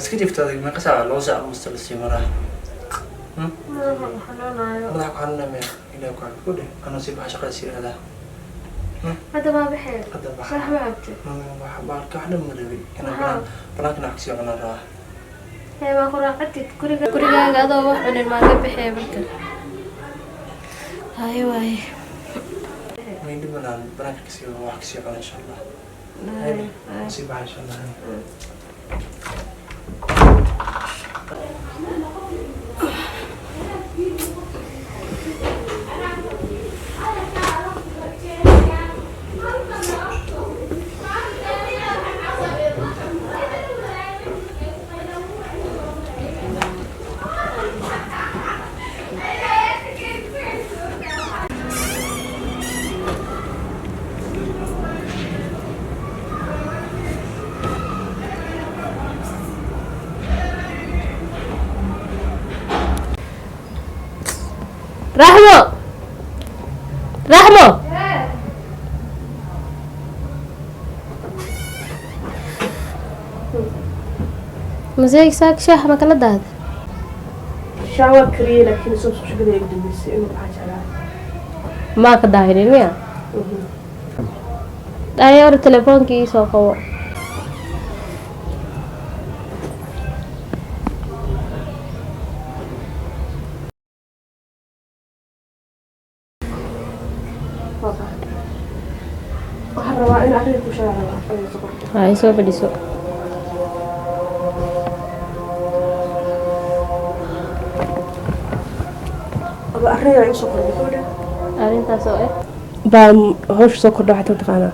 Iska jifta adig, meeqa saaca? 2 saac musta lasii maraa. Madaxa ku xanuunaya miya? Ilaah ku caafi ku dheh, anoo sii baxa, shaqada sii aadaa. Hadda waa baxee? Hadda baxa. Shaah ma cabtay? Baalka wax dhan ma rabay inaan banaan banaankana wax kasii cunaan rabaa. Hee, waa ku raacatid guriga, gurigaaga adoo wax cunin maa ka baxee marka? Haye waaye. May dhib malaan, banaanka kasii wax kasii cuna insha Allah. Haye, haye. Sii baxa insha Allah. Raxmo, Raxmo, maseeg saak shaax ma kala daahday? Shaah waa kariyey, laakiin soo shaqada igu dambeysay inuu waxaa jeclaa. Maa ka daahinin miya? Ayo, or telefoonka ii soo qabo. Waxaan rabaa in arrinka ku sheega rabaa inay soo qorto. Ha i soo fadhiso. Aba, arringa igu soo kordhay gabadha. Arrintaas oo Baa hawsha soo kordha waxay taqaanaa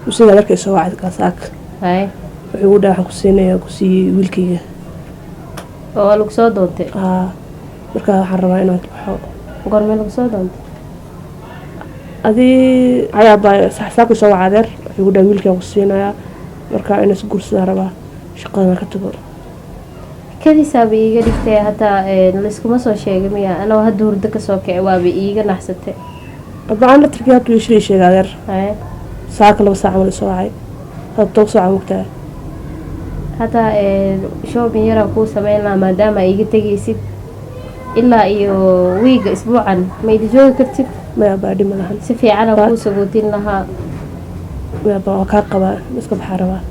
usiga adarka isoo wacay kaasaak. Haye. Wuxuu igu dhahay waxaan ku siinayaa, ku siiyey wiilkayga. Oo waa lagu soo doontay? Haa, marka waxaan rabaa inaan baxo. Goormee lagu soo doontay? Adii ayaa baa saaka soo wacay adeer, wuxuu igu dhahay wiilkaan ku siinayaa, marka inaan is guursadaa rabaa, shaqadana ka tago. Kadisaaba iiga dhigtay hataa layskuma soo sheegay miya? Anoo hadda hurdo kasoo kacay waaba iiga naxsatay. Abaan latarkii hadduu ishii sheegay adeer. Haye. Saaka 2 saac mal soo wacay, hadda 10 saac mugtahay. Hataa shopping yaraa kuu sameyn lahaa maadaama iiga tegaysid ilaa iyo wiiga isbuucan ma idi joogi kartid. Maya baa, dhib ma lahan. Si fiicana kuu sagootin lahaa. Maya baa, waa kaa qabaa, iska baxaa rabaa.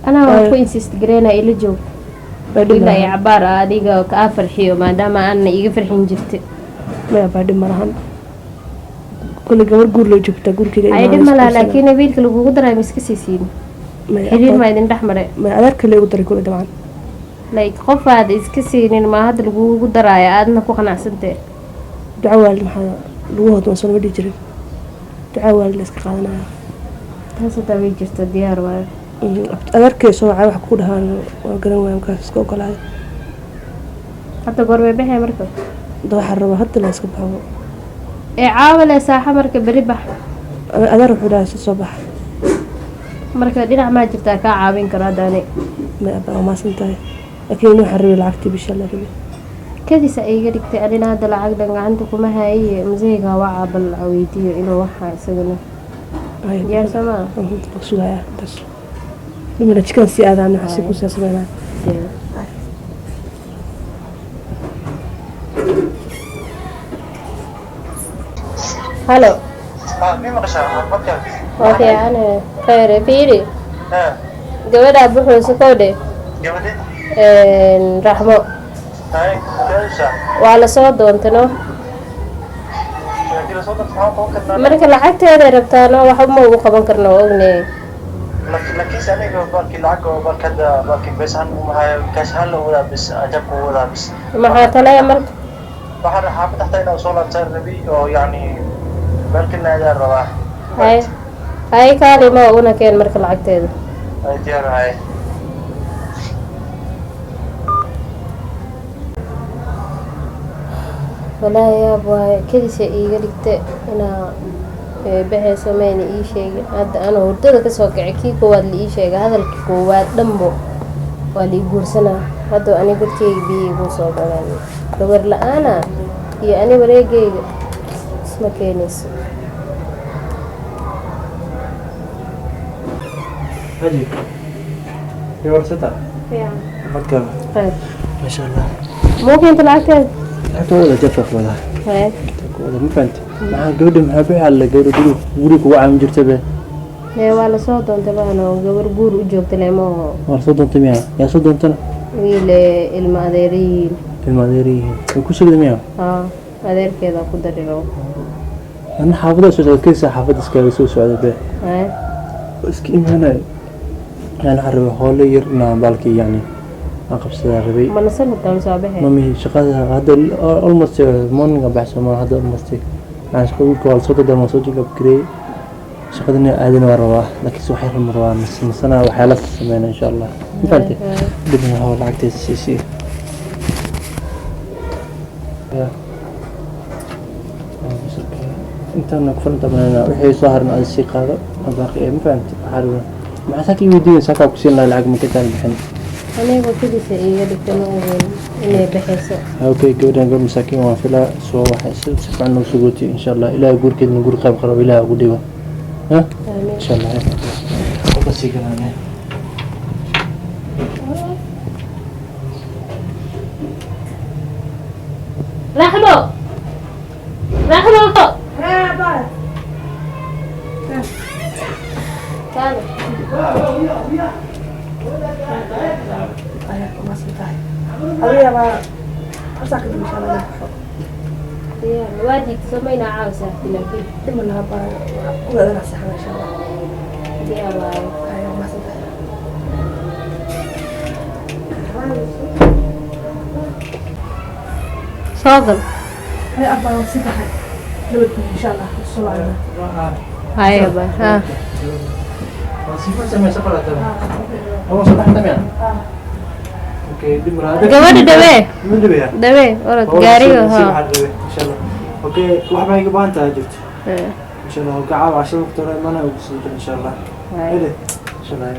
Anaa waa ku insist gareynaa, ila joog. Baa, dhib ma ilaa iyo lahan. Cabaar ah adiga kaa farxiyo maadaama aana iiga farxin jirta. Maya baa, dhib ma lahan, kule gabar guur loo joogtaa gurigeyga. Ay, dhib ma laha, laakiin wiilka lagugu daray ma iska sii siin? Maya. Xiriir maa idin dhex maray? Maya, adeerka la igu daray kule dabcan. Like qof aad iska siinin maa hadda lagugu daraayo aadna ku qanacsantee? Duco waalid maxaa lagu hodmansan ma dhihi jirin. Ducaa waalid la iska qaadanaya. Taas hataa way jirta, diyaar waayo. Adeerkay soo wacay, wax ku dhahaan waa garan waaya, markaas iska ogolaaday. Hadda goormay baxay marka? Hadda waxaa rabaa hadda la iska baxo. Ee caawa le saaxa marka, beri bax. Adeer wuxuu dhahay si soo bax. Marka dhinac maa jirtaa kaa caawin karo hadda ani? Ma abaa, waa maasan tahay, laakiin waxaan rabay lacagtii bisha la rabay. Kadisa iga dhigtay anina hadda lacag dhan gacanta kuma hayaye. Museyga wacaa, bal weydiiyo inuu waxa isagana diyaar soo maa. Waa sugayaa intaas dhimana, jikada sii aadaan waxa si kusii sameynaa. Diyaar. Halo. Waa fiican, khayr. Fiiri, gabadha buxuusa kowdhe, Raxmo, waa lasoo doontano. Marka lacagteeday rabtaano, waxba ma ugu qaban karno, waa ogne. Laakiinse aniga balki lacag oo balki hadda balki bes ahaan uma hayo, cash ahaan loo wadaa bes, ajaabka u wadaa bes. Maxaa talaya marka? Waxaan xaafad xataa inaan soo laabtaan rabi oo yacni balkina ayaa rabaa. Hay hay, kaali ma una keen marka lacagteeda. Ay, diyaar ahay. Walaahi yaab waaye, kedisa iiga dhigta inaa baxayso, mayna ii sheegin. Hadda anuu hurdada kasoo kacay, kii koowaad la ii sheegay, hadalkii koowaad dhanbo waa la ii guursanaa. Hadda ani godkeyga biyo igu soo galeen, gabar la-aana iyo ani wareegeyga isma keenayso. Haji, warsata marka. Khayr. Maasha Allah. Muu keenta lacagteeda? Lacagta wada jafka ku wadaa. Haye. Ku wada, ma fahanti? Maxaa gabadha, maxaa bixi alla gabadha guri guri kugu caawin jirtay be? Mee, waa lasoo doontay baano, gabar guur u joogta leema oho. Waa lasoo doontay miya? Yaa soo doontana? Wiil ilma adeerayihiin. Ilma adeer yihiin way ku sheegday miya? Haa, adeerkeeda ku dariro. Ana xaafadda soo socda kaysa, xaafadda iskaga soo socda be. Haye. Waa iska imaanay yani, waxaan rabay hoole yar inaan baalkii yani aan qabsadaa rabay. Ma nasan rabtaa mise waa baxay? Mami, shaqada hadda almost morning aan baxso ma hadda almost yani shaqada wiilka waa lasoo dardar, soo jigab gareeyay, shaqadina aadina waa rabaa, laakiinse waxay rabaa rabaa nasana, waxyaala sameyna insha Allah, ma fahantay? Dibna hoo lacagteeda siisii. Ya. Intaana ku filanta banana, wixii soo haran aad sii qaado baaqi ee, ma fahantay? Waxaa rabaa, maxaa saaka ii weydiinaysa? Sakaa ku siin lahaa lacag ma kataan bixin. Anigoo kedisa iiga dhigta, ma ogeyn inay baxayso. Okay, gabadhan gabadh masaakiin waan filaa, soo waxay si fiican noo sugootay insha Allah. Ilaahay guurkeedna guur qayb qabo Ilaahay ugu dhigo, ha. Aamiin. Insha Allah wada sii galaane. Raxmo, Raxmo. Kaale. Ayaa waa maasan tahay, laga yaabaa hal saac kadib insha Allah inaan baxo. Diyaar waa diidta soo maynaa caawa saaxti, laakiin Dhima laha baa wadaadana saxana insha Allah. Diyaar waaye. Ayaa waa maasan tahay. Soo gal. Hay abaa, waa sii baxay, nabadgelyo insha Allah, soo wacnaa. Haye ba ha. Okay, dib malaha. Gabadha dhawee. Ma dhaweeyaa? Dhawee, orod gaariga ha. Okay, wax baa iga baahan tahay jirto insha Allah. Gacaaw casho waqti hore imana ugu soo jiro insha Allah. Haye. Hele insha Allah.